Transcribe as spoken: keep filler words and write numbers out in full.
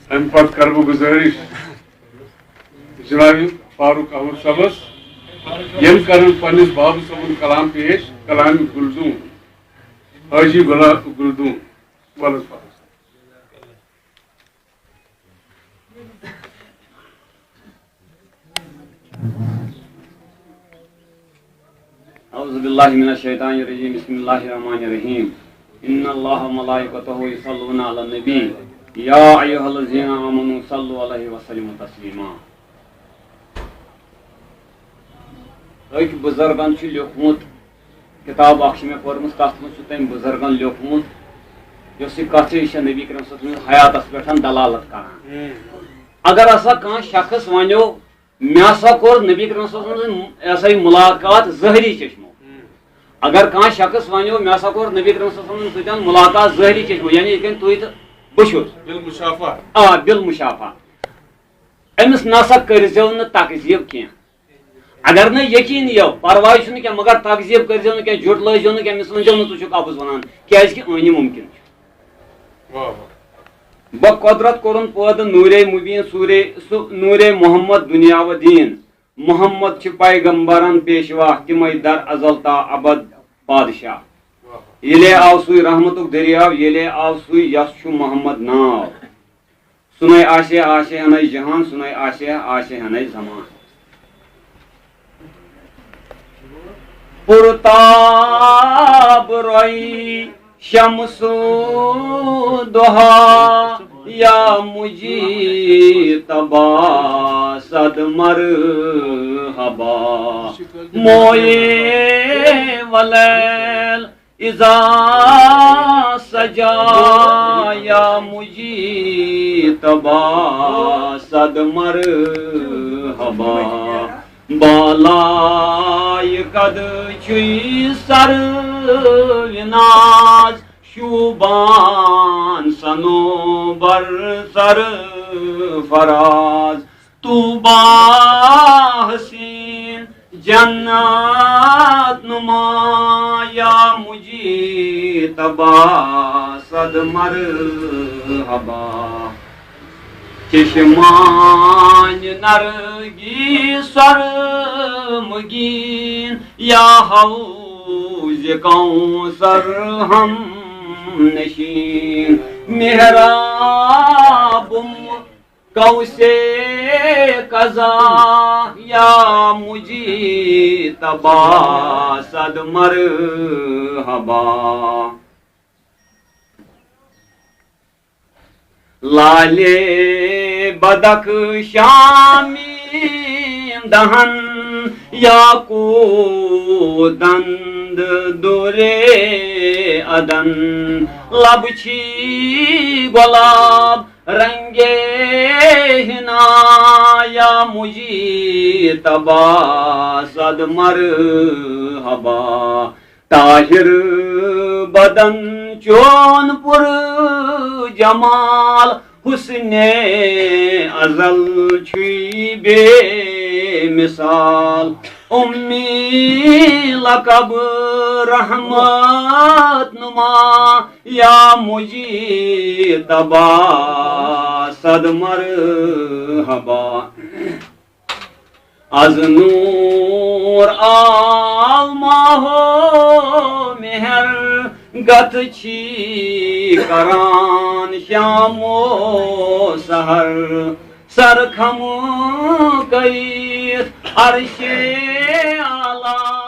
امہِ پتہٕ کرٕ بہٕ گُزٲرِش جناب فاروق احمد صٲبس، یِم کرن پننِس بابہٕ صٲبُن کلام پیش، کلامِ گُلدوٗن، حٲجی گلا-، گُلدوٗن۔ ولہٕ حظ فاروق صٲب۔ اعوذ باللہ من الشیطان الرجیم، بسم اللہ الرحمن الرحیم۔ ان اللہ و ملائکتہ یصلون علی النبی، یا ایھا الذین آمنوا صلوا علیہ وسلموا تسلیما۔ أکۍ بُزرگن چھُ لیوٗکھمُت، کِتاب اکھ چھِ مےٚ پٔرمٕژ، تَتھ منٛز چھُ تٔمۍ بُزرگن لیوٗکھمُت، یۄس یہِ کتھ چھِ، یہِ چھےٚ نبی کریم صلی اللہ علیہ وسلم حیاتس پٮ۪ٹھ دلالت کران۔ اگر ہسا کانٛہہ شخص ونیو، مےٚ ہسا کوٚر نبی کریم صلی اللہ علیہ وسلم سٕنٛز، یہِ ہسا یہِ مُلاقات ظٲہری چشمو۔ اگر کانٛہہ شخص ونیو، مےٚ ہسا کوٚر نبی کریم صلی اللہ علیہ وسلم سۭتۍ مُلاقات ظٲہری چشمو، یعنی یِتھ کٔنۍ تُہۍ تہٕ بہٕ چھُس۔ بالمشافہ۔ آ، بالمشافہ۔ أمِس نسا کٔرۍزیو نہٕ تکذیب کینٛہہ۔ اگر نہٕ یقین یِیو، پرواے چھُنہٕ کینٛہہ، مگر تکذیب کٔرۍزیو نہٕ کینٛہہ، جھُٹلٲیزیو نہٕ کینٛہہ، أمِس ؤنۍزیو نہٕ، ژٕ چھُکھ اَپُز وَنان، کیٛازِکہِ عٲنی مُمکِن چھُ۔ واہ واہ۔ بہٕ قۄدرت کوٚرُن پٲدٕ نوٗرے مُبیٖن، سوٗرے، سُہ نوٗرے محمد دُنیا و دیٖن۔ محمد چھِ پیغمبرن پیشوا، تِمے در ازل تا ابد بادشاہ۔ واہ واہ۔ ییٚلے آو سُے رحمتُک دٔریاو، ییٚلے آو سُے یَس چھُ محمد ناو۔ سُنے آسے آسے ہنے جہان، سُنے آسے آسے ہنے زمان۔ پُرتاب روی شمس دہا یا مجیتبا، صد مرحبا۔ موئے ولیل اذا سجا یا مجیتبا، صد مرحبا۔ بالای قد چھُے سرو ناز، شوبان صنوبر سرفراز۔ طوبیٰ حسین جنت نما یا مجیتبا، صد مرحبا۔ چشمانِ نرگس سرمگین یا حوضِ کوثر ہم نشین۔ محرابِ قوسِ قزح یا مجیتبا، صد مرحبا۔ لالے بدخشامی دہن، یاقوت دند درِ عدن۔ لب چھی گلاب رنگِ حنا یا مجیتبا، صد مرحبا۔ طاہر بدن چون پر جمال، حسنِ ازل چھُے بے مثال۔ امی لقب رحمت نما یا مجیتبا، صد مرحبا۔ از نور آو ماہ و مہر، گتھ چھی کران شام و سحر۔ سر خم کیت عرشِ اعلیٰ